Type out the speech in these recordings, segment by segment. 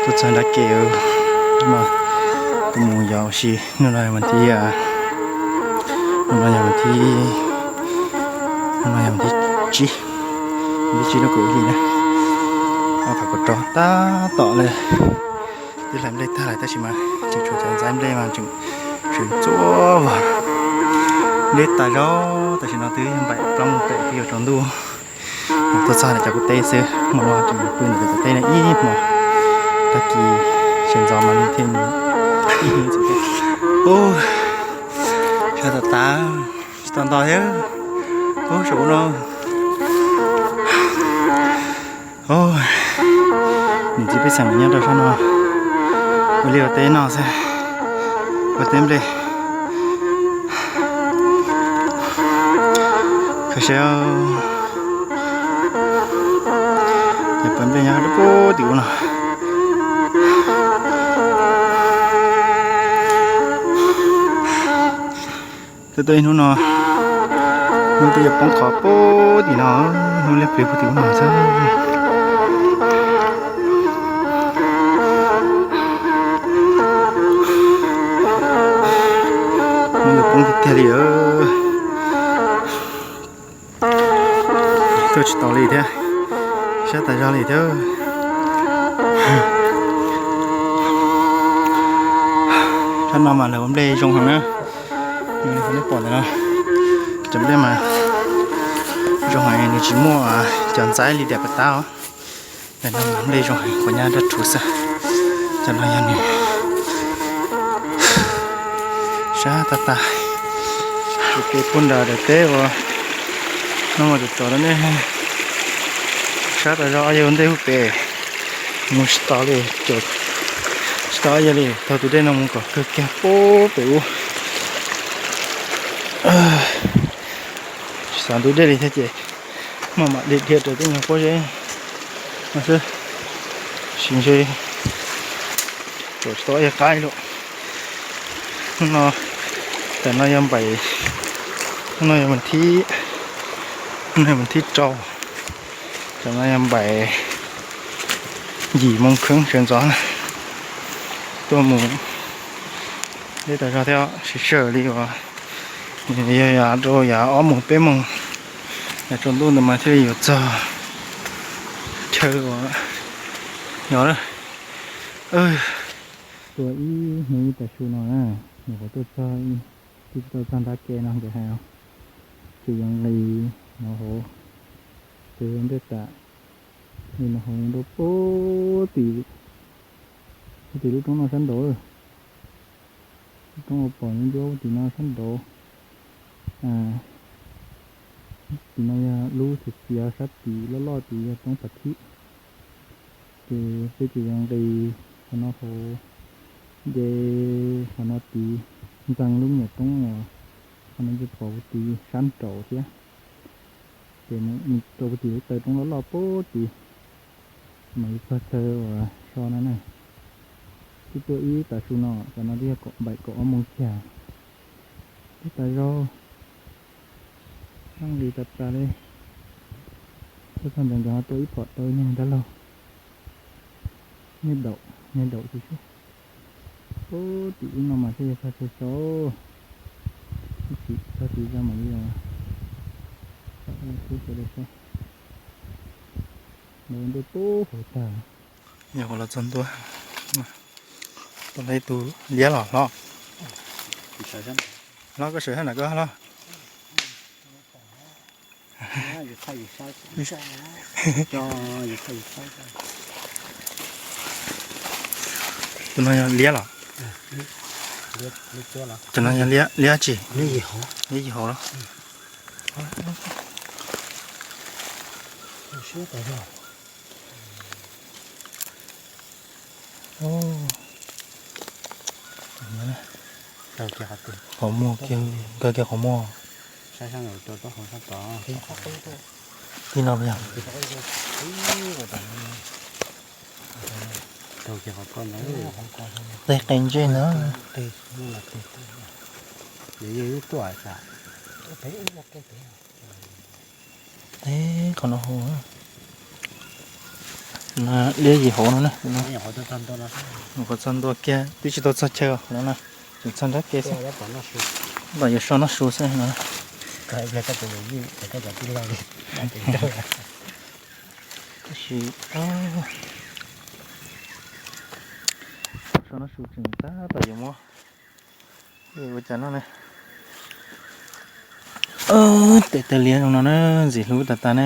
Tuaj txog nrab ke, kuv mus yos ua si. Hnub no yog vas thib, hnub no yog vas thib, hnub no yog vas thib tsib, vas thib tsib lub kaum ib hlis na. Ob phav kaum rau tab tom li twb hlais nplej tag lawm tab sis mas tseem tshuav cov ntxaib nplej mas tseem tseem ntxuav vog. Deb tas zog, tam sim no twb npaim plaub moos pem twb yuav tsaus ntuj. Tuaj txog ntawm cov kuv teb xwb, hmo no tseem pw ntawm cov kuv teb no ib hmos, tag kis sawv ntxov mas thiaj ib hnub txiv thiab. Ub, sab tas tas, tsis tau nto thiab. Ub, saum ub no. Niam txiv pej xeem nyob rau sab no ua liaj ua teb noj xwb, ua teb nplej. Kho siab, cov pawv nplej nyob rau puag tim ub no. Twb tuaj ib hnub no, hnub twb yuav poob qho puag tim no, hnub liab pliv puag tim ub no xwb. Hnub yuav poob tiag tiag li. Tuaj tsis tau li thiab, sab tas zog li thiab. Sab no mas lawv ua nplej zoo heev na. Nej pom ntawm no, cov nplej mas zoo heev, nws tsis muaj cov ntxaib li daim paj tab os. Ntawm no mas nplej zoo heev, quav nyab dab rhuv xwb. Cov no yog nws sab tas tas. Tus ke puag nram daim teb uas no mas tsom tsom rau nej. Sab tas zog, ob yawg ua ntej hub pem mus tsis tau li, tsis tau ob yawg li, taug tus dej no mus kom kawg kiag puag pem ub. Tsis xav ntub dej li thiab ces maj mam dhia dhia raws tej nyuag pob zeb no xwb, sis ntshe tsom tsis tau ob yawg qab li lauj. Hnub no, tam no yog npaim, hnub no yog vas thib, hnub no yog vas thib rau, tam no yog npaim yim moo kheeb sawv ntxov na. Tuaj mus deb tas zog thiab, sawv sawv li uas yog yav rau yav ob moos peb moos, yav tsaus ntuj ntawd mas thiaj li yuav txog chaw uas yog na. Tuaj ib hnub ib tav su no na, nyuam qhuav tuaj txog, twb tsis tau txog nrab ke no nkawd hais, ces yuav nqis no hauv, ces yuav nplej tas, nqis no hauv rau puag tim, puag tim lub roob no sab nraud. Lub roob uas pom ncuab tim no sab nraud. Tim no yog lub txiav txiav, sab tim loj loj tid yog roob pas thib. Ces peb ces yuav nqis qhov no hauv, nce qhov no tid, ntxeev lub me nyuam roob uas qhov no ces pom puag tid sab nraud thiab. Ces mus rau puag tim lub taw roob loj loj puag tid, mam li txog chaw uas so no na. Twb tuaj ib tav su no, tam no twb yog kaum, npaim kaum ob moos kiag. Ib tas zog, sab nqis tas tas li. Tuaj txog ntawd nkawd ho tua ib phom tau ib niag dab laug, niag daum, niag daum tsis sub. Ub, tim ub no mas thiaj yog txog chaw so, ib chim txog tid tso mam li os. Xwb sawv daws saib, lawv ua ntuj tub huv tag. Yog ua los txog ntua, tau ib tug liab los hlob. Hlob, koj sawv sab nram koj hlob. Tus no yog liab los? Tus no yog liab, liab tsi? Liab yim hauv los? Qhov muag kiag, nkag kiag qhov muag. Tib no yog tej qe ntsej na. Teb qhov no hauv. Liab yim hauv no na. Qhov txog ntua kiag twb tsis tau txog chaw no na, tseem txog nrab ke xwb. Los yuav so noj su xwb no. Tab sis so noj su tseem tab tom yuav muab ua cas no na. Tes taw liab zoo no na, ntxim hlub tas tas na.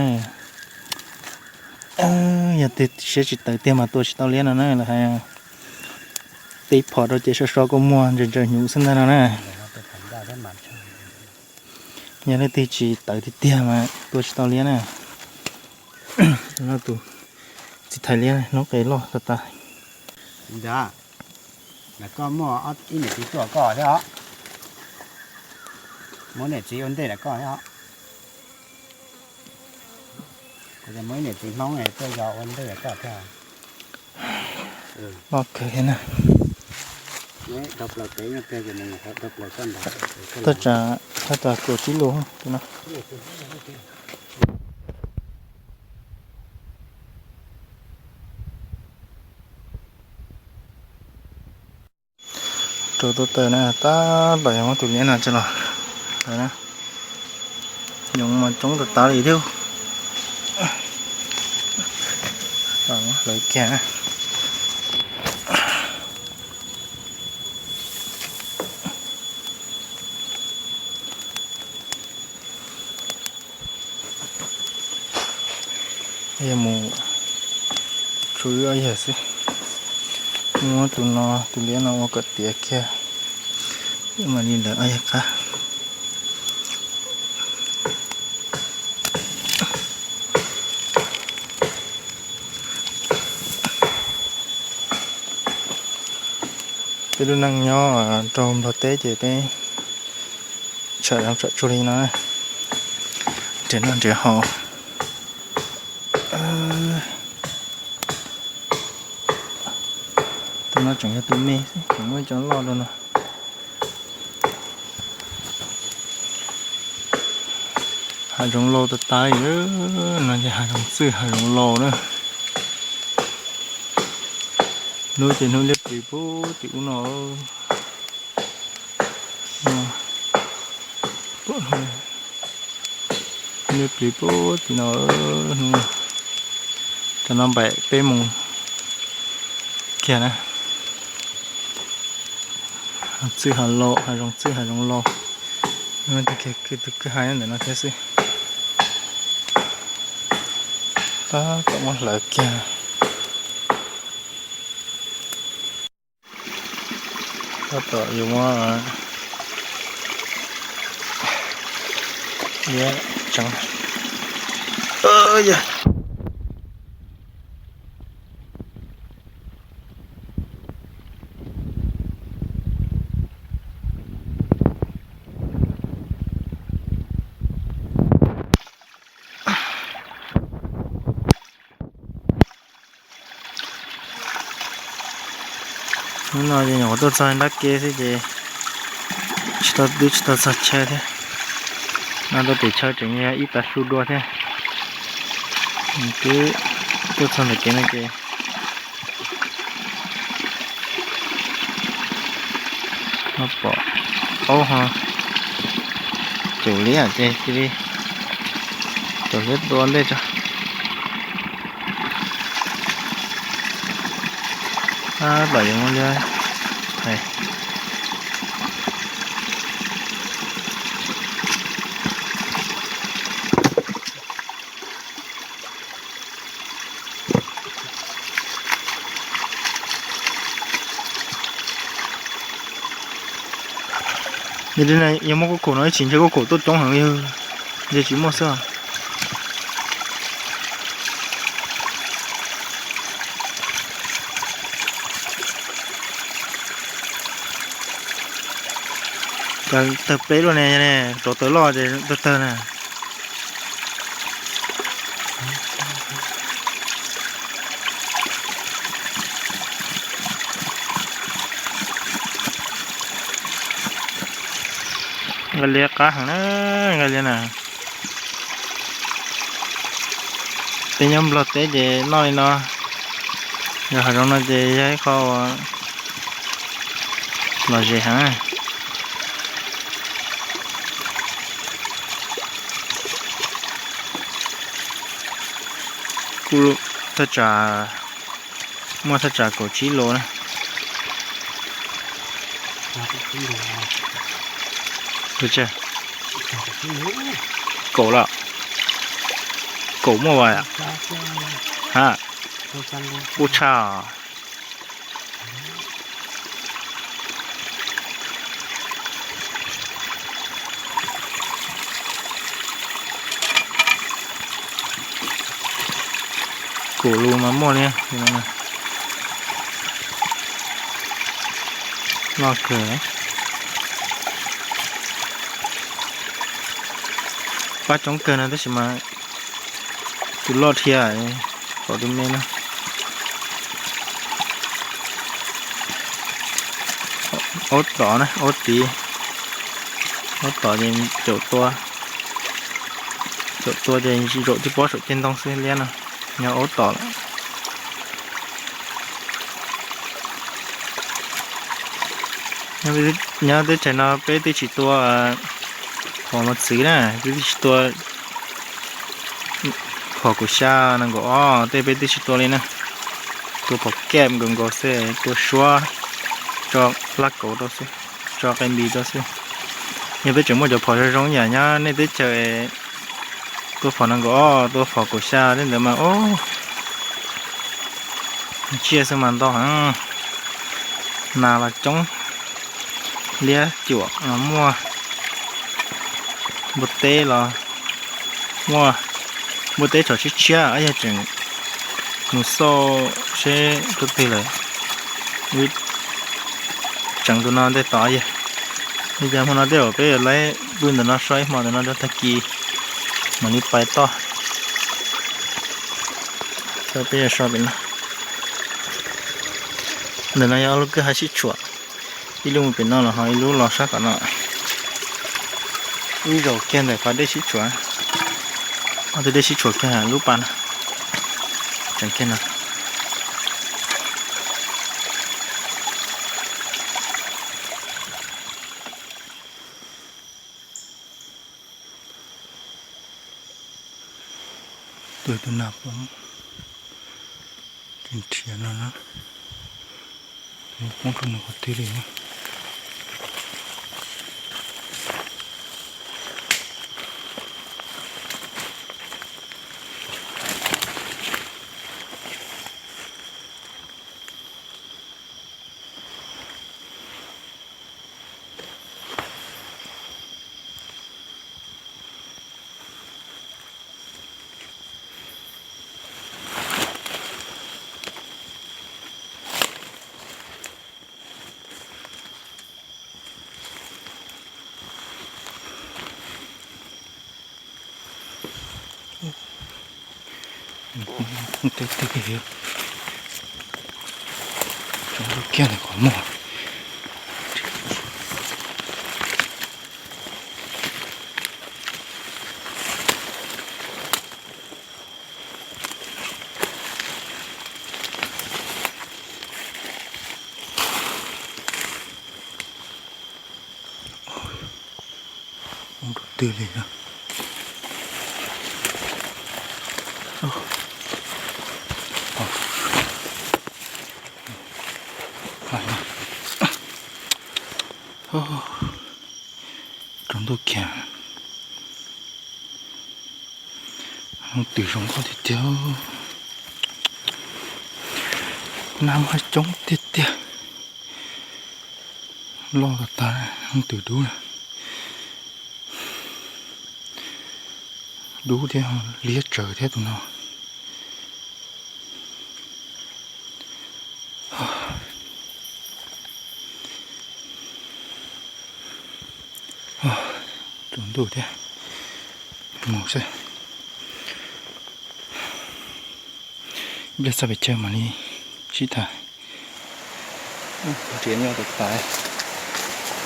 Yog twg siab tsis tawv tiag mas tua tsis tau liab no na, lawv hais tib phom rau ces so so kua muag ntsaws ntsaws hnyuv xwb ntag no na. Yog leej twg tsis tawv tiag tiag mas tua tsis tau liab na. Tus txiv thais liab hnub qes loj tas tas. Ntawd, koj muaj ib niam txiv tuaj koj thiab os. Muab niam txiv ua ntej koj thiab os. Kuv muaj ib niam txiv Hmoob tuaj yog ua ntej koj thiab. Loj kawg thiab na. Thaj tsam, thaj tsam kaum tsib lus tus no. Rau tuaj taw na, tab tom yuav muab tus liab no tso los. Yoov mas coob tas tas li thiab. Hlawv kiag na. Mus tshuab wb ob yawg xwb. Muab tus no, tus liab no ua kom tiav kiag, mam li lawv ob yawg qab. Peb lub neej nyob rau Nplog teb ces peb tsham zoov tsham tsuag li no, nrhiav noj nrhiav haus. Tus no tseem yog tus me xwb, tseem muaj ib co loj rau no. Hav zoov laus tas tas li, no ces hav zoov txwj hav zoov laus na. Hnub ces hnub liab pliv puag tim ub no. Liab pliv puag tim no, hnub no, cov no npaim peb mus kiag na. Txwj hav laus, hav zoov txwj hav zoov laus. Tus kwj ha ntawm no thiab xwb. Tab tom muab hlawv kiag. Tab tom yuav muab liab tseev. Hnub no ces nyuam qhuav tuaj txog nrab ke xwb ces tsis tau, twb tsis tau txog chaw thiab. No rau tim chaw tseem yog ib tav su dua thiab. Twb tuaj txog ntawm kev no ces no pom aub ho caum liab ces cia li caum liab tua ntej tso. Tab tom yuav muab liab thaiv. Yog li no yog muaj kuj khum no ib tsis ntshe kuj khum tuaj coob heev li, ntshe tsis muaj xwb. Tawg peb luaj ne, rov tawg loj ces tawg tawg na. Nqa liab qab heev na, nqa liab na. Peb nyob Nplog teb ces noj li no, Yog hav zoov no ces yog ib qho lom zem heev. Kuj thaj tsam, muaj thaj tsam kaum tsib lus na. Kaum los? Kaum muaj vas? Ha, kuj tshaj os. Kaum lus mas muaj li. Loj kawg. Pab coob kawg no tab sis mas tus loj dhia, pom tus me na. Aub tom na, aub tid, aub tom ces caum tua, caum tua ces zaum tib pob saum ceg ntoo xwb liab no, nyob aub tom lawm. Nyob teb chaws no peb twb tsis tua phom mos txwv na, peb twb tsis tua phom kaum xya nees nkaum ob tej peb twb tsis tua li na. Tua phom keb nkaus nkaus xwb, tua suab tso laj kauv rau xwb, tso qe npis rau xwb. Yog peb tseem muaj cov phom zoo zoo yam nyob nej teb chaws tua phom nees nkaum ob, tua phom kaum xya tej ntawd mas tsiaj xwb mas ntau heev. Nas los coob, liab cuam los muaj, npua teb los muaj, npua teb tsom tshiab tshiab, yog tseem mus xauj seb rau twg lawm. Wb tseev tus no ntej tod yog, li cas hmo no tej zaum peb yuav laib pw ntawm no so ib hmo ntawm no rau tag kis mam li pais toj. Peb yuav so pem no. Ntawm no yog ob lub kwj ha sib tshuam, ib lub mus pem no los ho ib lub los sab tom no. Ib zaug kiag ntawm qhov dej sib tshuam, ob tug dej sib tshuam kiag lub pas no, tseem kiag no. Tus tus nas poob, nrhiav no na, poob rau nws qhov twg li na. Tej tej tsob ntuj kiag ntawm qhov muag. Ub, rau twg li no. Tsaus ntuj kiag. Leej twg zoo nkauj tiag tiag. Nab muaj coob tiag tiag. Loj tas tas, leej twg dub na. Dub thiab liab tsawv thiab tus no. Tsaus ntuj thiab, mus xwb. Ib pliag txog pem chaw mam li sib tham. Nrhiav nyob tas tas,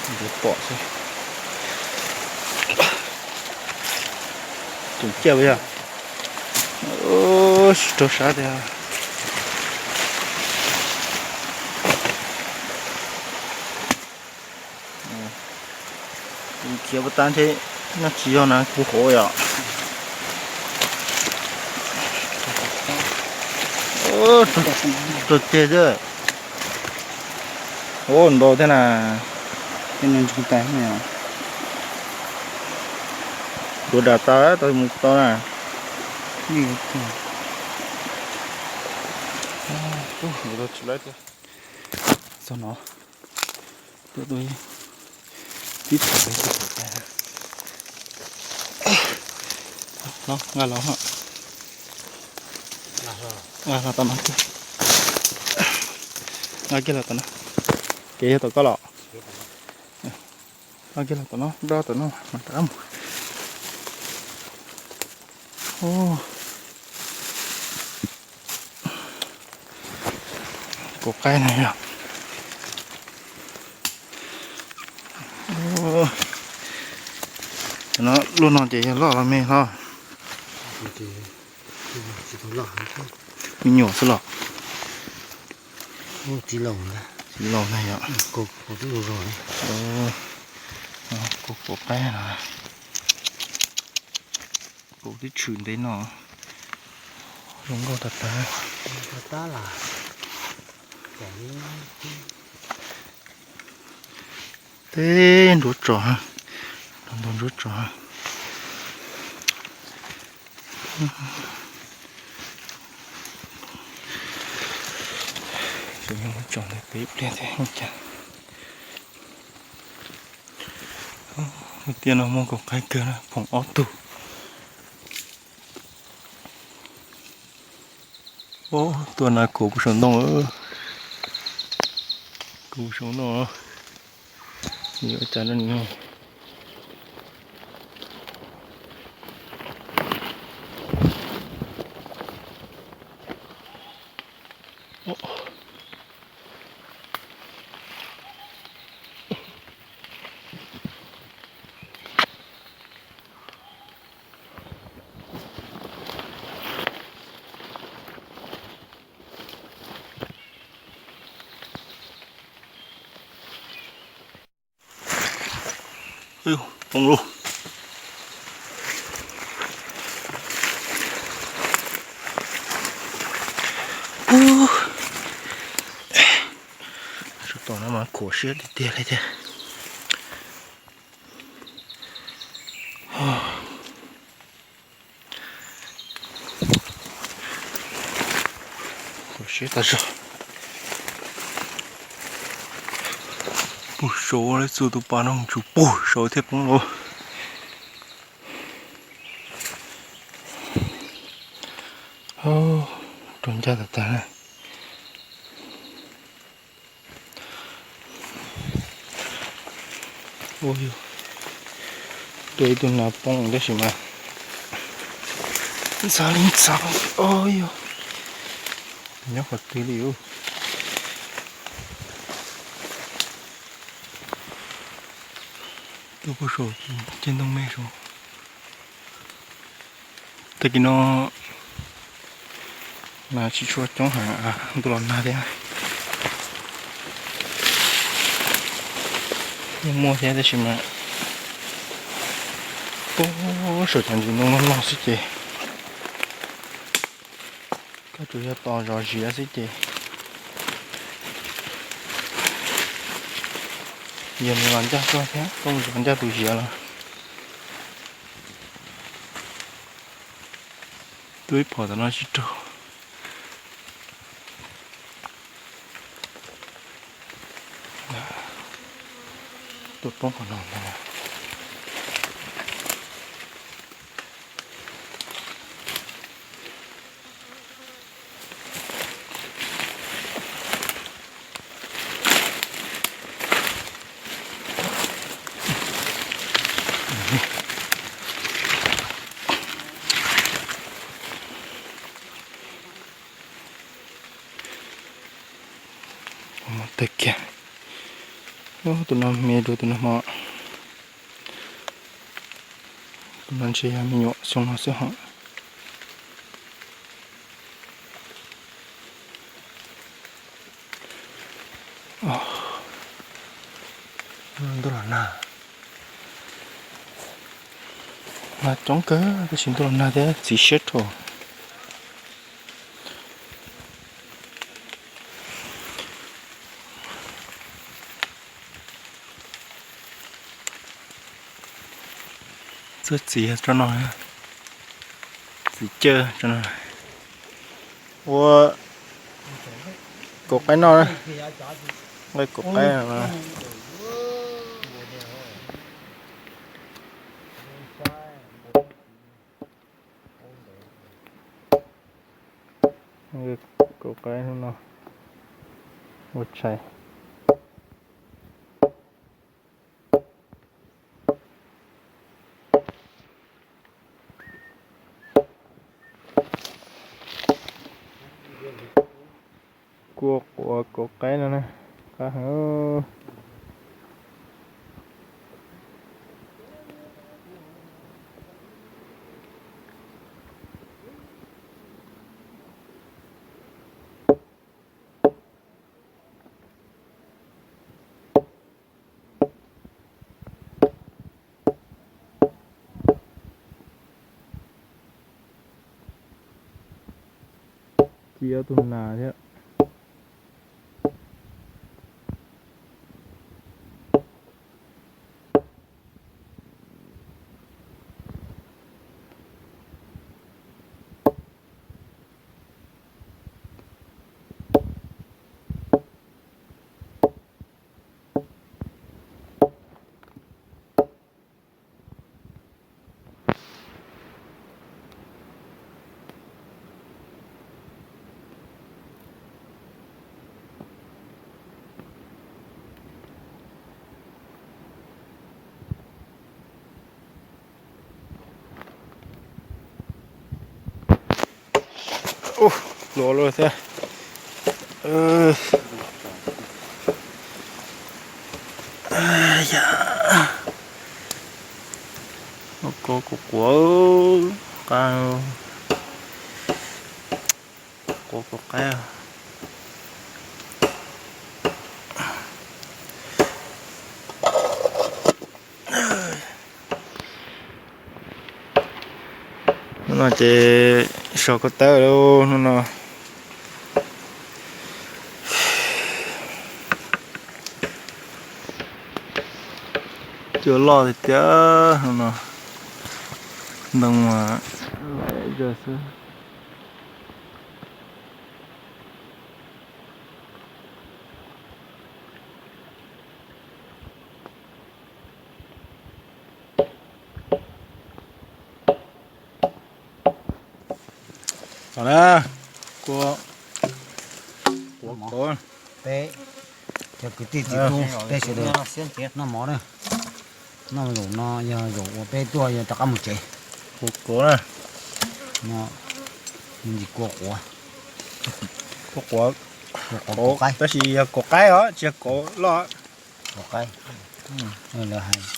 nrhiav pom xwb. Tseem ciaj yog, rau sab tiag. Kiav puas tas ntshe noj tsis yog na kuv hov yom. Rau ceg xwb. Ua ntau thiab na. Duav dam tas tau mus tau na. Txog no, tuaj tuaj tib txhais tib txhais. No nqa los, nqa los tau no kiag, nqa kiag los tau no. Kev yog tom koj los, nqa kiag los tau no, dob tau no mas rov qab mus. Kaum qaib na yog. No luaj no ces yog loj los me hlo? Me nyuam xwb los? Txiv laus na yog. Kaum qaib no. Kaum tib tshwm ntev no. Zoo nkauj tas tas. Teb nruab tso, nruab tso. Tsis yog tso ntawm peb ib pliag thiab cas. Tiaj no muaj kaum qaib kawg na, phoom ob tug. Tuaj na, kuv puag saum ntoo, kuv puag saum ntoo. Yuav ua cas no. Poob lauj. Saum tod no mas khuam siab tiag tiag li thiab. Khuam siab tas zog. Puag saud, lawv txua tus pas no mus tsuas puag saud thiaj poob lauj. Rau ncaj tas tas na. Ua yog, tua ib tug nas poob tab sis mas ntxhab li ntxhab. Ua yog, nyob qhov twg li ub. Tuaj puag saum ceg ntoo me saud. Tag kis no mas tsis tshua coob heev, ntuj los nag thiab. Yeej muaj thiab tab sis mas puag saum cov ntsis ntoo loj loj xwb ces koj tsuas yog tos zov ziav xwb ces yog nws los ncaj koj thiab koj mus zov ncaj tus ziav los. Tuaj ib phom tom no tsis raug. Tuaj poob qhov no ntag. Tawg kiag. Tus no me dua tus no hmo. Tus no ntshe yog me nyuam xyoo no xwb hos. Ntuj los nag. Nag coob kawg tab sis ntuj los nag thiab txiv siab rhuav. Txuag txiv tso no, txiv cawj tso no. Ua kaum qaib noj, nqaij kaum qaib no. Kaum qaib hnub no ua tshais. Kua quav kaum qaib no na, qab heev. Ci ob tug nas thiab. Ub, luav luaj thiab. Ko kuv quav qab, quav kuv qaib. Hnub no ces so ko taw lauj, hnub no cua loj tiag tiag hnub no. Ntoo mas lawm zog xwb. Los na, kua, kua, peb cov kwv tij txiv tub peb sawv daws noj mov na. Noj zaum no yog zaum uas peb tuaj yog rov qab mus tsev. Kua quav na. No, ntsis kua quav. Kua quav, tab sis yog kuv qaib os, tsis yog kuv loj. Kuv qaib, lawv hais.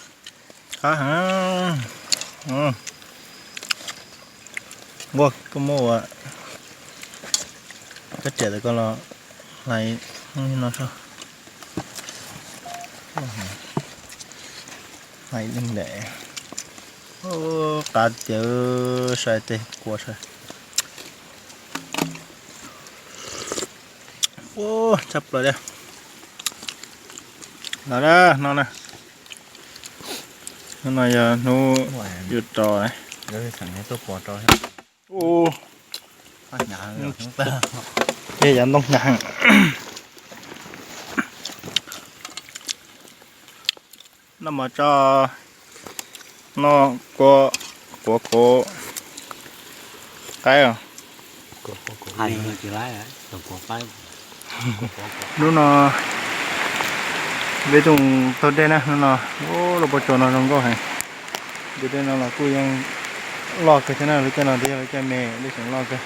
Qab heev. Ua koj muab ua koj riam tau koj los hlais no so. Hlais leej daim. Qab tiag, sai tej kua sai. Ua tshaj plaws li. Los na, no na. Hnub no yog hnub yuav rau. Ua, yog yav ntoo hnyav heev. Noj mov tso, noj kua, kua quav qaib os. Hnub no peb tuaj taug dej na, hnub no lub pob tsuas no zoo nkauj heev. Tus dej no los kuj yeej loj kawg thiab na, lub caij no twb yog lub caij me dej tseem loj kawg.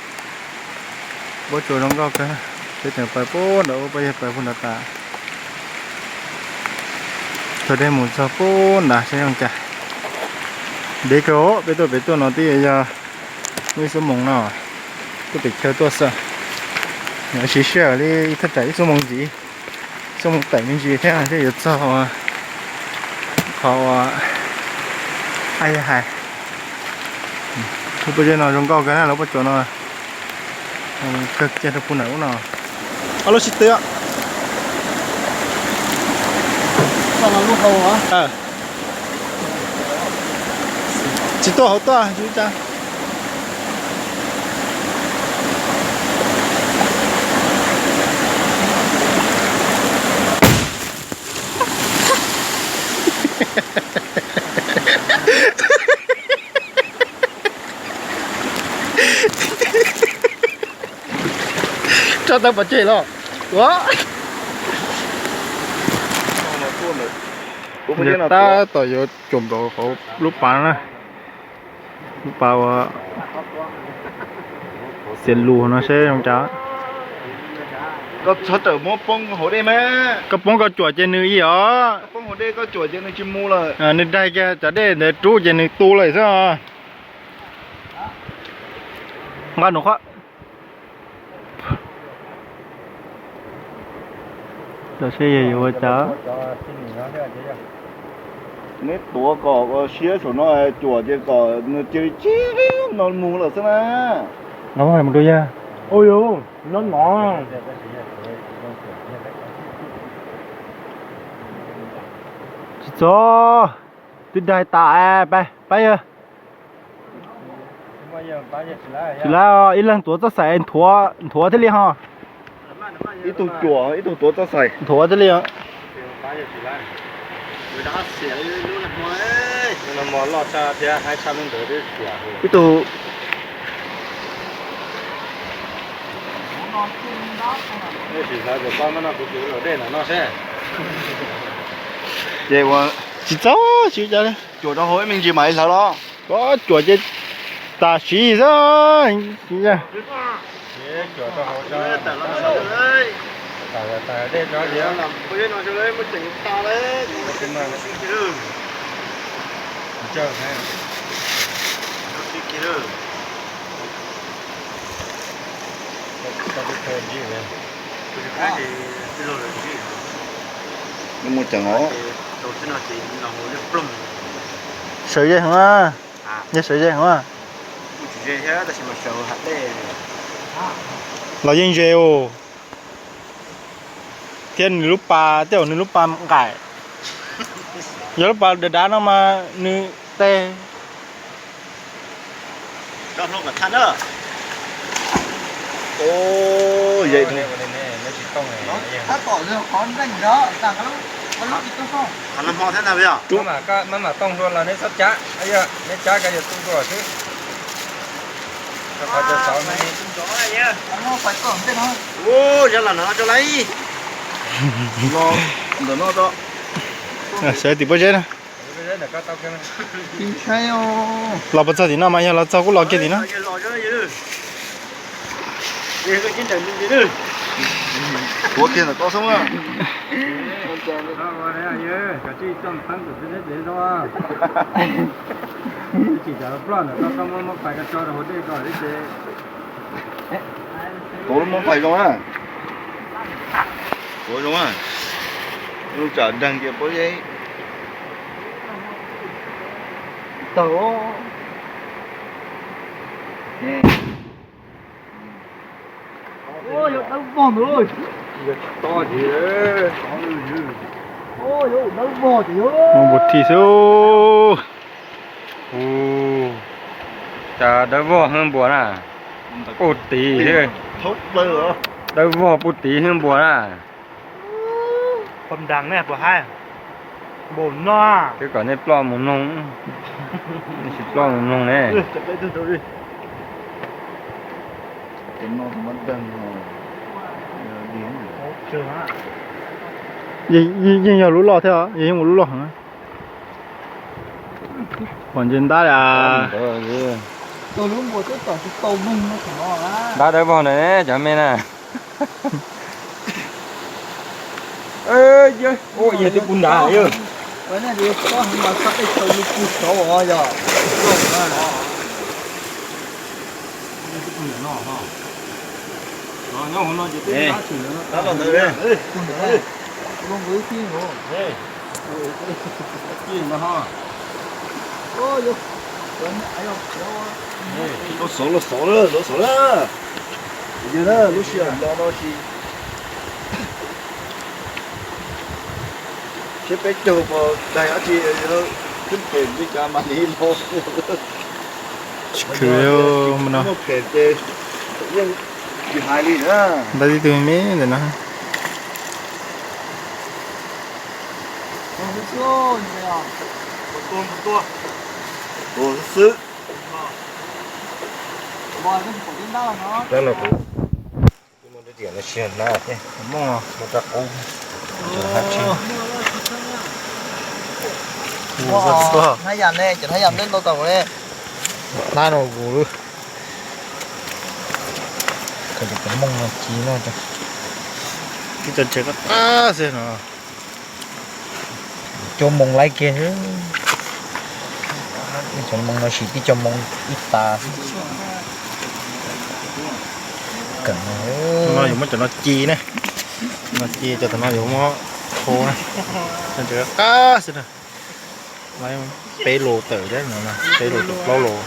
Pob tsuas zoo nkauj kawg, peb tseem pais puag nram ub, peb yog pais puag nram tas. Taug dej mus txog puag nrad saib zoo cas. Ntev kawg, peb tuaj pem tuaj no twb yog muaj ib xuab moos no, tuaj pem chaw tuaj xwb. Siv sij hawm li thaj tsam ib xuab moos ntxiv, xuab moos tawm me ntsis thiab thiaj yuav txog qhov uas yog hais Lub pob zeb no zoo nkauj kawg na, lub pob tsuas no. Kawg kiag rau puag nram ub no. Ob lub sib tw. Tsis tuaj hauv tuaj. Tso tau pov tseg los. Ua, tab tom yuav cuam nplaum hauv lub pas na. Lub pas uas xiav lus no seb zoo cas. Koj txhob tawm muab poob hauv dej mas. Koj poob koj cuam ces nws ib os. Poob hauv dej koj cuam ces nws tsis mus lawm. Nws daig kiag cov dej ntawd rub ces nws tu lawm xwb os. Nqa nws qhov. Seb yog yuav ua cas. Neb tuav kom siab saum no, cuam ces kom nws cia li tsis no mus lawm xwb na. No mus rau yag. Ui, no no. Tsis txhob, twb daig tas, pab yawg. Tsis lab, ib leeg tuav txoj xaim nthuav thiaj li ho. Ib tug cuam ib tug tuav txoj xaim nthuav thiaj li. Ib tug. Tsis txhob, tsis ua cas li. Cuam rau hauv ib me ntsis mam li hlawv los. Koj cuam ces tam sim xwb. Sawv ze heev, yog sawv ze heev. Los yeej ze os. Thiab nws lub pas, tej zaum nws lub pas nqaim. Yog lub pas dav dav no mas nws teg. Maj mam tooj hlua los neb txhob cab, neb cab koj yuav tu dua xwb. Ua, yog lam no tso lauj. Sawv tim pob zeb na. Los puas txog tim no mas yog los txog kuj los kiag tim no. Tuav kiag ntawm koj xwb. Tuav lub mab fais zoo na. Tuav zoo na. Lub tsam deeg ces pob zeb. Tau. Yog dawb vog ntawd. Yog to ces, yog dawb vog ces yog. Npua thij xwb. Cas dawb vog hwb npua na. Puj tid, dawb vog puj tid hwb npua na. Pom nrang ne puas haib? Npaum no. Twb kom nej ploj mus mloog, nej tsis ploj mus mloog ne. Yeej yog lub loj thiab, yeej ua lub loj heev. Pom ntses ntab li. Ntab dawb vog ntawd ne cov me na. Yog twb pub nrad yog. Los xov, los xov na, los xov na. Yog na, lub sij hawm no no tsis thiab peb caug pos daig dab tsi, twb phem li cas mas li los. Tsis khwv li no. Phem ces yeej tsis hais li na. Nta tib tug me ntawm no. Tua xwb. Tab no kuv mus rau tiam no sis na, mus rau qub. Hnab yam ne, cov hnab yam ntej ntau tau ne. Hnab no kuv lub. Cov moos no ci no, tib co ntses qab qab xwb no. Cov moos laib kiag, cov moos no sis tib co moos ib tas. No yuav muab cov no ci ne, no ci cov no yuav muab hau na, ntses qab xwb na. Peb lus tawm thiab no, peb lus tawm plaub lus.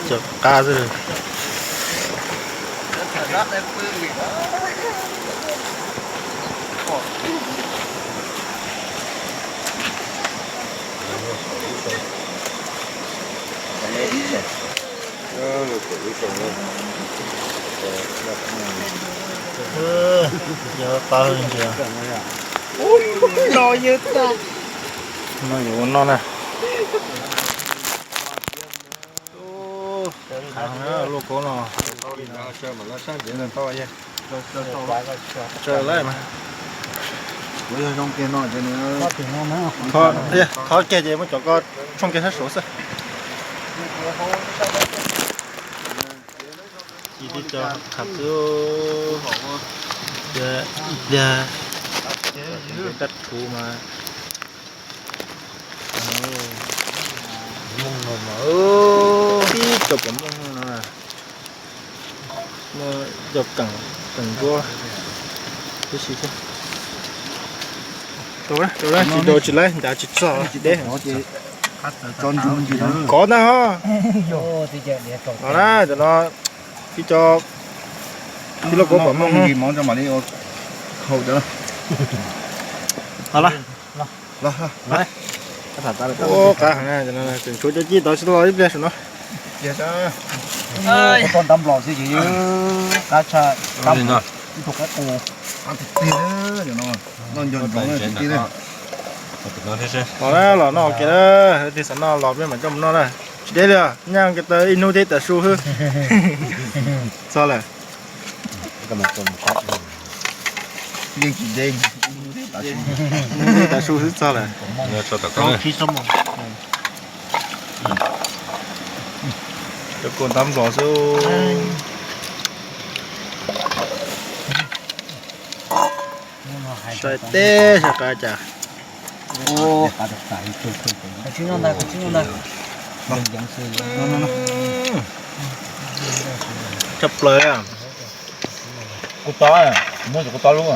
Cov qab xwb. Yog qab ntsis. No yuav ua noj na. Luaj koob no. Tsawg lawm mas. Thov kiag ces muab cov ko tshooj kiag sab saud xwb. Ci tib co qab xwb. Ib pliag, ib pliag dab rhuv mas. Mooj no mas tib co pom mooj no. Muaj cov keem, keem nkuab tib si thiab. Tsis dau tsis laib, ncav tsis txog tsis deb. Kov ntag ho. Los na, cov no tib co, tib lub kaub pom mooj. Ua qab heev na, tseem tshuav cov cij tod tsis tau los ib pliag saum no. Los na, los noj ua ke na, tig xav noj los peb mam coj mus noj na. Tsis deb li os, nyaj ke taw ib hnub thiab tav su xwb. Txog lawm. Yeej tsis deb, ib hnub thiab tav su xwb txog lawm. Cov kua ntab nplos xwb. Sai teb sai qab cas. Tshaj plaws. Kua txob, muab cov kua txob lub,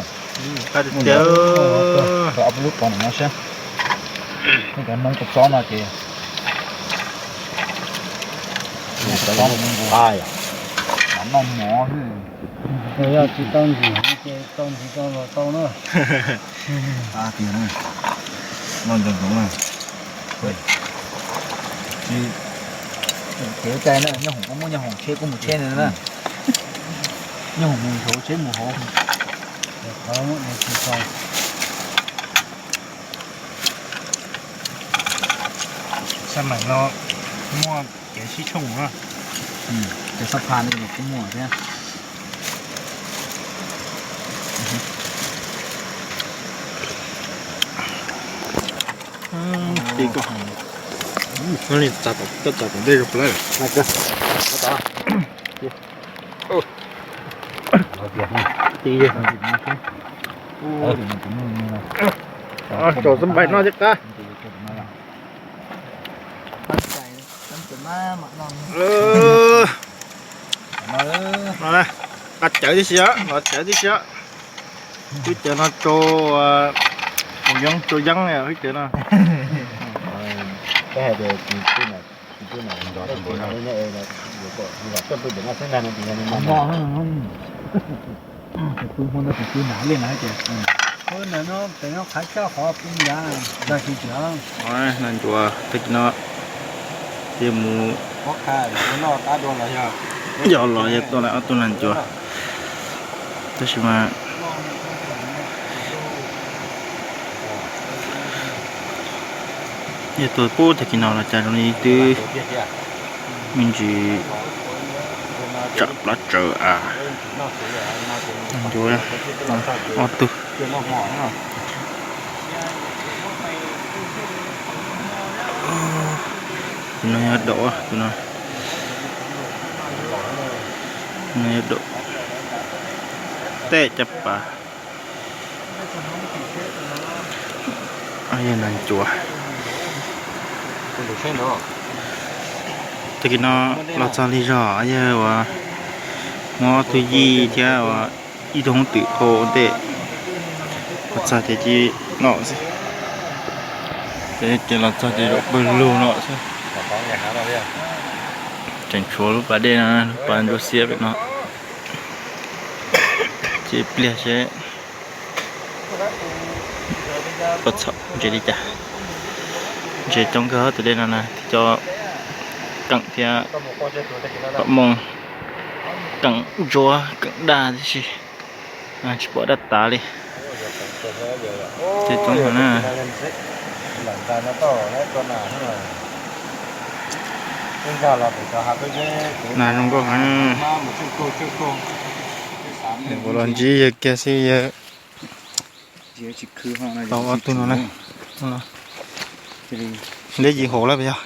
ob lub pov no seb. Cov Hmoob kua txob no ces noj mov xwb. Yog tsis tau ntxim ces tau ntxim tau los tau na. Noj nco ntsoov na. Kev cai na, nyob hoom koj muaj nyob hoom, tsheb koj mus tsheb na. Nyob hoom mus hauv, tsheb mus hauv. Xab maim no muaj kev sib tshooj na. Cov xab pha no los kuj muaj thiab. Ti koj, no li txav tom, koj txav tom ntej zoo puas laib lawm. Ti, tsom xab maim no thiab qab. Qab cawv tib si, los cawv tib si. Twb cawv no rau Yeeb, cua yeeb li ib tug no. Tus pw hmo ntawd tus pw nrad li na ces. Tus no pem no qhav coj qhov pw nrad, dag tsis tsis. Nas ncuav tag kis no ces mus yog los yog tuaj lawm ob tug nas ncuav. Tab sis mas yog tuaj pub tag kis no los cas zoo li twb me ntsis tsam plab tsawv a. Ncuav ob tug. Tus no yog daum, tus no, tus no yog daum tej caj pas. Yog nas ncuav. Tag kis no los txog lig zog yog uas muab ob tug yij thiab ua ib tug hoob twm hau ua ntej. Los txog ces cia li noj xwb. Ces los txog ces zaum pawg lug no xwb. Tseem tshuav lub pas dej no, lub pas ntsuab xiab pem no. Ces pliag seb puas txhaum ntses li cas. Ntses coob kawg tus dej no na, cov keem thiab pom moos, keem ntsuab keem daj tib si. Tsis pom daj tas li. Ces coob no na. Nas zoo nkauj heev. Ua los ntsib yawg kiag xwb yawg. Tau ob tug no na. Dej yim hauv lawm yog.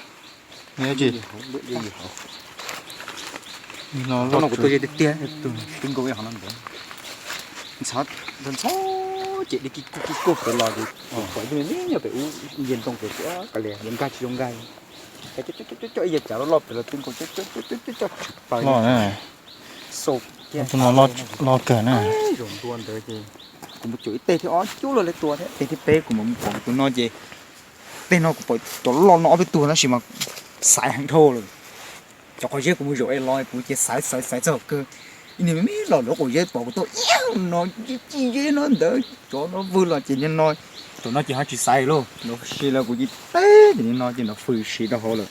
Dej yim hauv. No kuv tuaj ze tiag tiag, twb nkaus ib hauv no ntawd. Ntxhov ntxhov ces dej kib kug kib kug pem los ces pom ib tug me me nyob pem ub, nce ntoo pem xwb, kav liam yuav nkag tsis zoo nkag. Coj ib yam cav loj loj pem los twb nkaus coj coj coj coj tshwm plaws. Tus no loj kawg na. Zaum ntua ntawd ces kuv mus cuam ib teg thiab ob cub los li tua thiab, teg thib peb kuv mam mus pom tus no ces, teg no kuv pom cov loj no ob peb tug tab sis mas xaiv heev dhau lawm. Cov qhov zeb kuv mus zaum es los kuv ces xaiv xaiv xaiv txog kawg. Ib niag me me los lawv quav zeb pom kuv tuaj iab no ci zeb no ntawd cov no vwg los ces nim no, tus no ces ho tsis xaiv lauj, no si lawm kuv ci teb ces nim no ces nrov fwj si rau hauv lawm.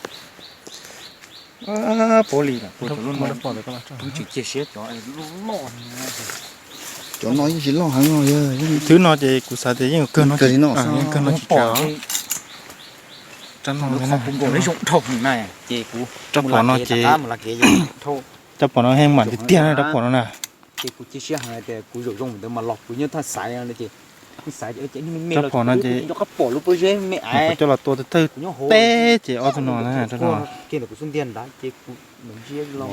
Puav li lawm, tsis cia siab cov loj. Cov no yeej tsis loj heev no yog. Thwb no ces kuv xav tias yeej kawg no, yeej kawg no tsis tsawg. Rab no, rab phom no ces, rab phom no heev mam tiag tiag na rab phom no na. Ces kuv cia siab heev tias kuv zaum zoo ntawd mas los kuv nyob thaj xaiv ces, xaiv ces me me los rab phom no ces coj los tua tawg tawg teb ces ob tug no na rab no. Kuv xub ntiag ntawd ces kuv ntsia los,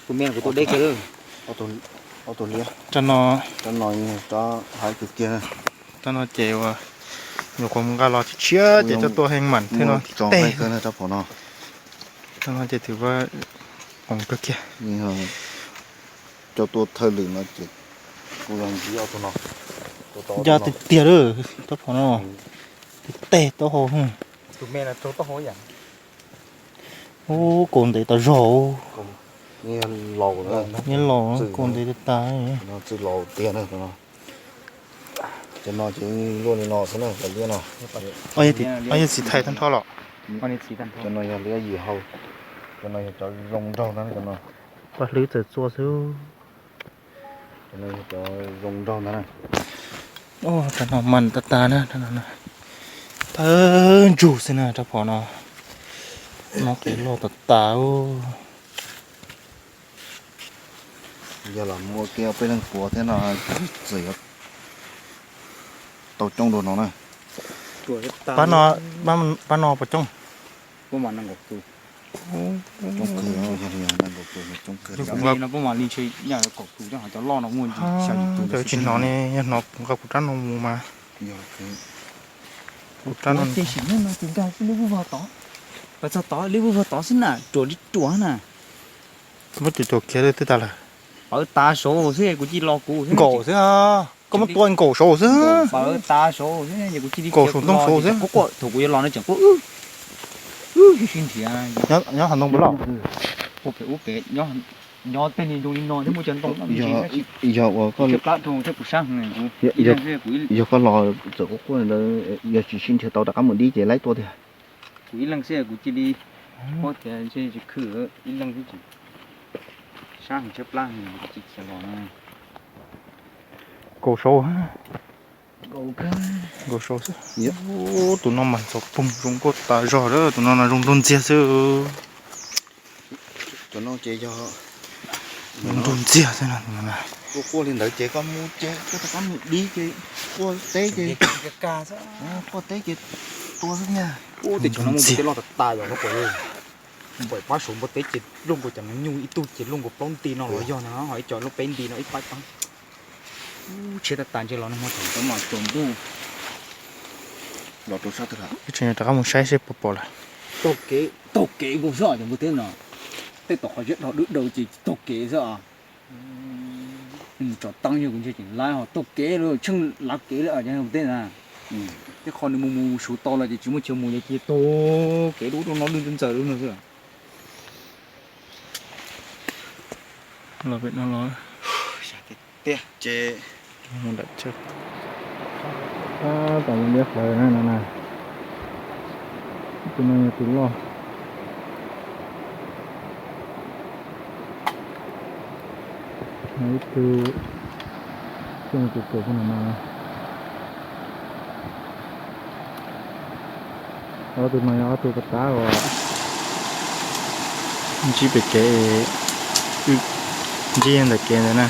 kuv me kuv tua deb kiag lawm. Rab no, rab no ces uas nyuam qhuav mus nqa los tshiab ces coj tua heev mam thiab no teg. Rab no ces twb qoom kawg kiag. Coj tua thawj lwm no ces kuv yog ntxiv ob tug no. Ncaj tiag tiag lawm rab phom no. Teg taub hau. Ub, kaus ntev tas zog. Nyias laus, kaus ntev tas tas. Txwj laus tiag na. Cov no ces luaj li no xwb na, cov liab no. Ob yawg txiv thais tag nrho los? Cov no yog liab yim hau. Cov no yog cov zoo nraug ntag cov no. Paj hlwb txawm txua xwb. Cov no yog cov zoo nraug ntag na. Rab no mas tas tas na, rab no na. Thawj ntsug xwb na rab phom no. Mob qes loj tas tas. Yog los muaj kiag peb leeg puav thiab no, txawm yuav tau coob dua no na. Pab no, pab no puas coob? Coob kawg, yog li no coob kawg. Cov tsis hnov ne, yog hnov kuv nqa kuv rab no mus mas. Kuv rab no ces sim neej no ces nkag xwb, lub vog tod. Pas txog tod lub vog tod xwb na, ruam li ruam na. Muab cov cov khiav twb tas lawm. Pawv tas saud xwb kuv cia los kuv nkaum xwb os. Koj muab tua nkaum saud xwb. Nkaum saud ntoo saud xwb. Quaj quaj thaum kuv yuav los no tseem quaj, wb sib nrhiav. Nyob hav ntoo puas loj? Ua pem ub pem nyob tej li zoo li no thiab muaj cov ntoo. Yog uas koj, yog koj los txawm quaj quaj ntawd, yog tsis sib nrhiav tau rov qab mus dib ces laib tuaj tiag. Kuv ib leeg xwb kuv cia li paub tias ntshe tsis khwv ib leeg xwb ces sab heev tshaib plab heev tsis khiav los no. Nkaum saud, nkaum saud xwb. Tus no mas ntxhov poog zoo nkauj tas zog, tus no no zoo nraug ntxiag xwb. Cov no ces yog zoo nraug ntxiag xwb no. Quaj quaj li ntawd ces koj mus ces koj rov qab mus dib ces quaj teb ces, quaj teb ces tua xwb thiab. Ub, tej cov no muaj tej loj tas tas yom, no puas yog? Npaum pab saum npua teb ces luaj nkaus cov nyuj ib tug ces luaj nkaus plaub nti no los yog no, ho ib co luaj peb nti no ib pab pab. Ub, tshiab tas tas ntshe los no hmo tseem tau mas tsaus ntuj los rau sab twg lawm. Ib tseem rov qab mus saib seb puas pom lawm. Taug kev nkaus xwb os cov npua teb no. Tej tom qhov ziab dhos dub daws ces taug kev xwb os. Tsom teeb yog kuv ntshe tseem laib ho taug kev lawm, tsheej lav kev lawm cov npua teb na. Tej qhov nws mus mus suv tau los ces tsis muaj chaw mus ces cia taug kev dub rau no lwj ntxaws lub no xwb. Los pem no los tiag ces mus nram chaw. Tab tom mus liab hlawv na no na. Tus no yog tus loj. Ib tug coj mus kaum kaum no no. Ob tug no yog ob tug pov tab uas ntsib pem kev, ntsib ntawm kev ntawd na.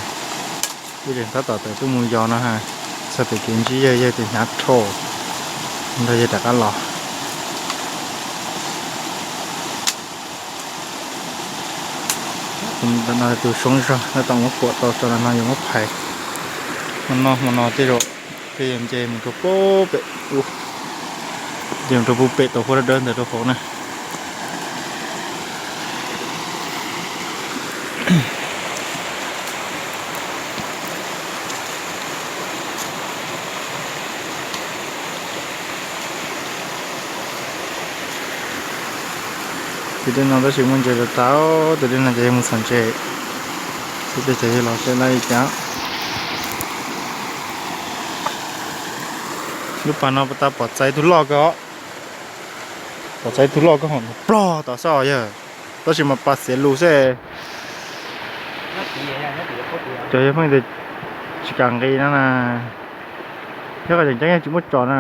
Wb tseem tab tom tawm tuaj mus yos no ha, txog pem kev ntsib yawg, yawg tus hnyav rhau, nrog yawg rov qab los. Tus no tus soob zog, tab tom muab kuam tau tso no no yuav muab phais. Hmo no hmo no tej zaum peb yuav nce mus rau pem, nce mus rau puag pem tau huab dawb dawb ntawd rau hauv na. Tus dej no tab sis muaj ntses tas tas, tus dej no ces yog mus txhom ntses, xwb peb cov yawg los seb lawv li cas. Lub pas no puas tas pom txais tug loj kawg os. Pom txais tug loj kawg hos plog tom xwb yawg, tab sis mas pas xiav lus xwb. Cov yawg pheej tias tsis kam nqis no na, thiab qhov tseem ceeb yog tsis muaj tsom na.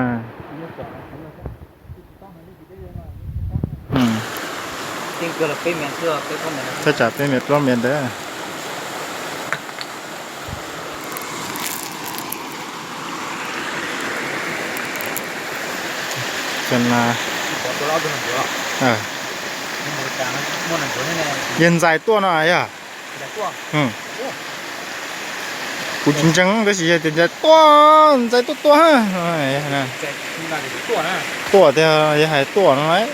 Thaj tsam peb mev plaub mev ntawd. Yawg ntxais tuaj no yog. Kuv tsis ntseeg tab sis yog tias ntxais tuaj, ntxais tuaj tuaj. Tuaj tiag, yog hais tuaj no lauj.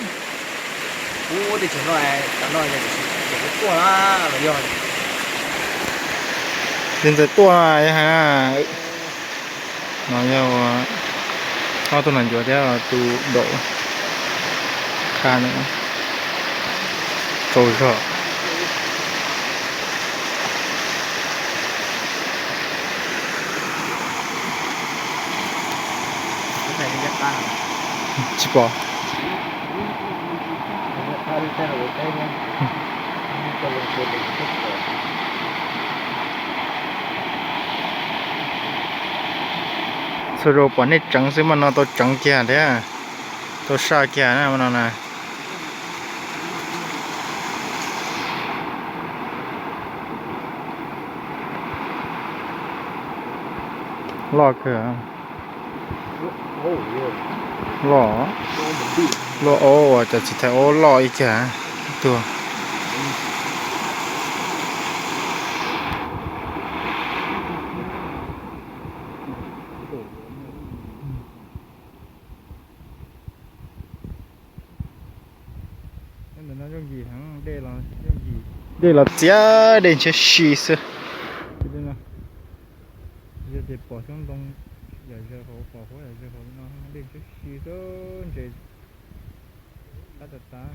Yog ntxais tuaj no yog hais na. No yog ob tug nom ncuav thiab tus daum qha no tsaug zog. Tsis pom. Txhua zaus pom nej tseev xwb mas no tau tseev kiag thiab, tau saj kiag na no na. Loj kawg. Loj, loj ob uas cov txiv thais ob loj ib cag tuag. Ntawm no yooj yim heev, dej los yooj yim, dej los txias, dej ntshiab si xwb. Ces pom xyoob ntoo yam zawg hauv, pom huab yam zawg hauv li no, dej ntshiab si xwb, ntses qab tas tas.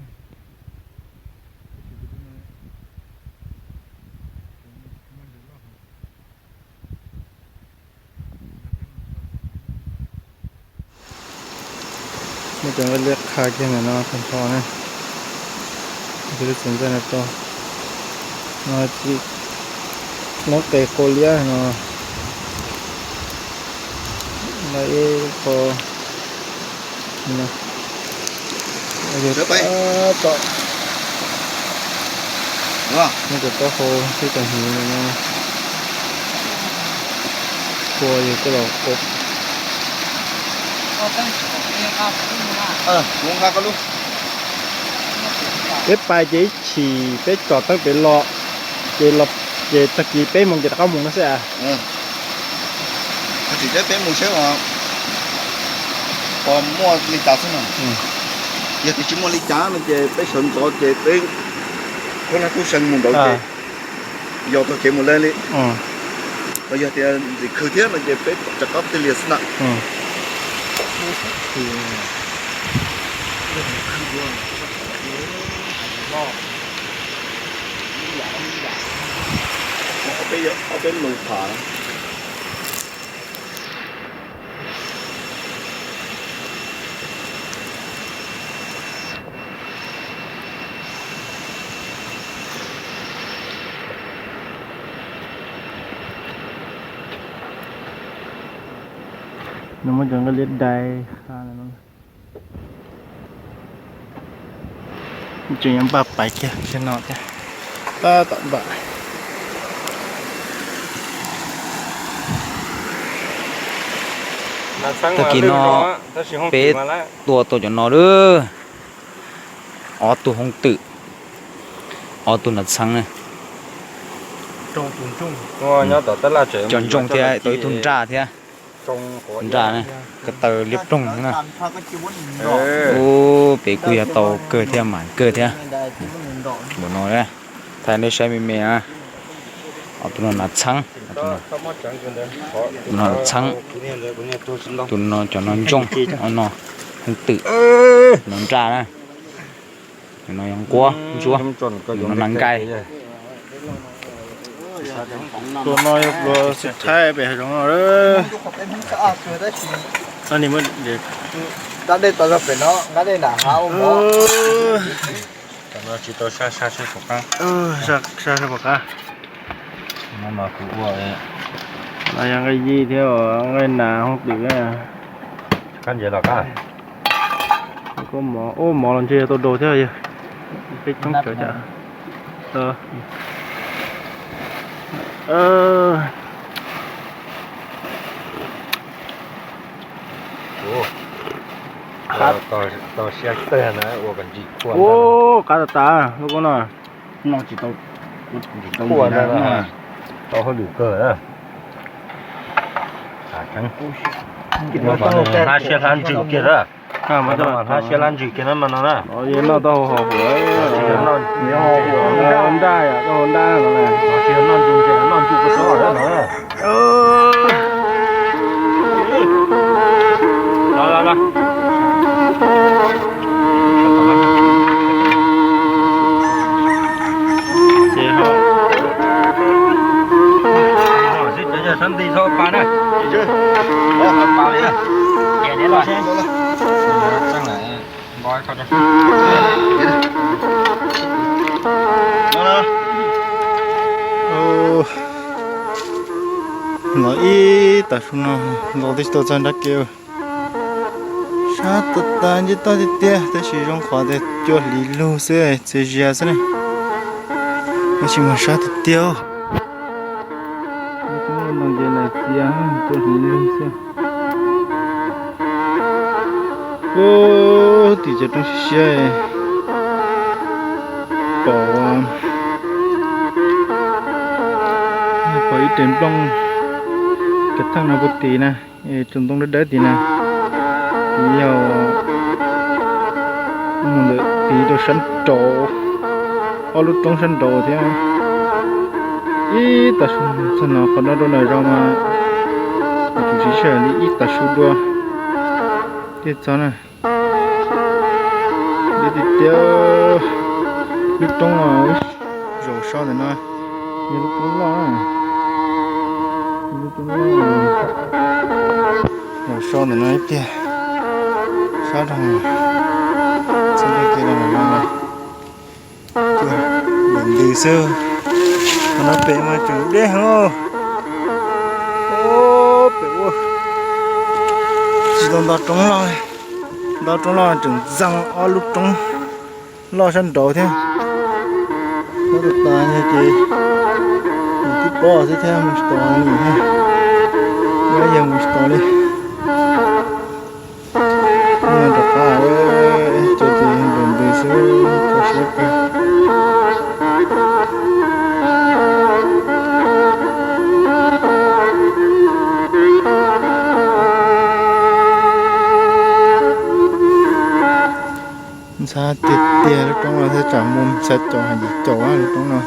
Muaj cov nqaij liab qha kiag ntawm no tag nrho na. Tus txiv ntxawm no rau no, noob qes qau liab no, no ib qho, tom, muab cov taub hau thiab cov hnyuv no, kua yog coj los qau. Peb pais ces ib chim peb tsom teeb pem los, ces, ces tag kis peb moos ces rov qab mus no xwb a. Tag kis peb mus seb pom muaj li cas xwb no. Yog tias tsis muaj li cas no ces peb sawv ntxov ces peb khaub hlab kub seev mus nraud ces yog tau kev mus lawm li. Los yog tias ntxim khwv thiab no ces peb rov qab tig lias xwb na. Ob peb lus tham. Nws muab cov nqaij liab dai qha no. Tseem yuav npaj pais kiag kiag no thiab. Pab tom npaj. Tag kis no peb tua tau cov no lawm. Ob tug hoob twm, ob tug nav txheeb na. Cov ntsoog thiab tau ib tug nraj thiab. Nraj na, ko taw liab ploog na. Ub, pem kuj yog tau kawg thiab, mam kawg thiab. Npaum no, thaij nej saib me me na. Ob tug no nav txheeb, tus no nav txheeb, tus no cov no ntsoog, no hoob twm, no nraj na. Tus no yog nquab ntsuab, tus no nav nkaij. Tus no yog pluas xib thaib pem hav zoov no. Tsis tau sab sab pom qab. No yog nqaij yij thiab nqaij nas hoob twm. Ub, mov los ntshe yog tau daus thiab yog. Peb coob cawv cas. Ub, qab tas tas lub koob no. Tau hauj lwm kawg. Hlab siab hlab ntsws kiag na. Hlab siab hlab ntsws kiag na mas no na. Noj tau hauv hauv nraj, tau hauv nraj no. Noj ntsws, noj ntsws kua txob no. Los ib tag su no los twb tsis tau txog nrab kev. Sab tas tas nce toj tiag tiag tab sis zoo qhov tias cua hliv lug xwb, txias zias xwb ne. Tab sis mas sab tiag tiag. Ntoo ces lais txias, cua hliv lug xwb. Ub, tim cov roob siab siab pom, pom ib rev nplooj kav theej no puag tim na, tsoom ntoo dawb dawb tim na. Tim yog mus ntawm tim rau sab nraud, ob lub roob sab nraud thiab. Ib tag su txog no qhov no rau nram zos mas Sij hawm li ib tav su dua thiaj txog na. Deb tiag tiag. Lub roob no, zaum so ntawm no yog lub roob loj, lub roob loj. Zaum so ntawm no ib pliag, sab rau txog kiag no, ntws ntws xwb. Qhov no pem mas tseem deb heev. Pem ua tsis tau nto roob loj, nto roob loj tseem ntxeev ob lub roob loj sab nraud thiab. Nyob tas tas ces mus tib pob xwb thiab mus tsis tau li thiab. Nyob yog mus tsis tau li. Rov qab cov ces ntws ntws xwb, kho siab kawg. Ntxhab tiag tiag lub roob no thiab, tsam mus ntxhab caum hais yim caum lub roob no.